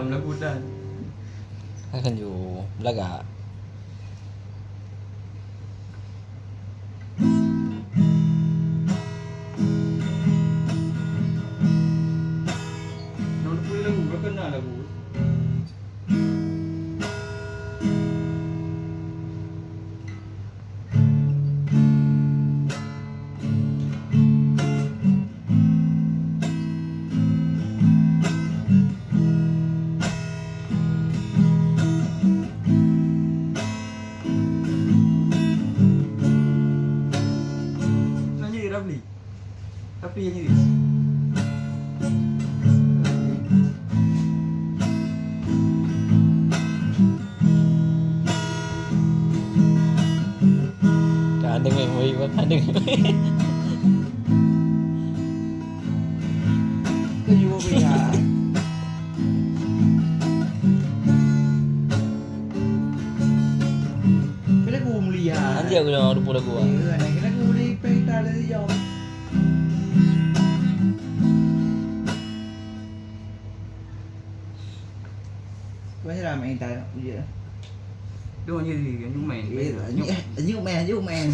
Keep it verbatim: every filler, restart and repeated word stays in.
Lagu dan. Akan ju belagak. Nang peue lagu, ka keunan lagu. Nyanyi, Rafli. Rafli nyanyi. Ka deungoe, weh, ka deungoe. Keu yue, ya. Keu lagu mulia. Anjir, aku jangan lupa lagu, ah. Ya, nak keu lagu mulia, pen kita ada di jam. Kau macam mana main gitar, ya? Tu hanya di, hanya main. Ya, hanya, hanya main, hanya main.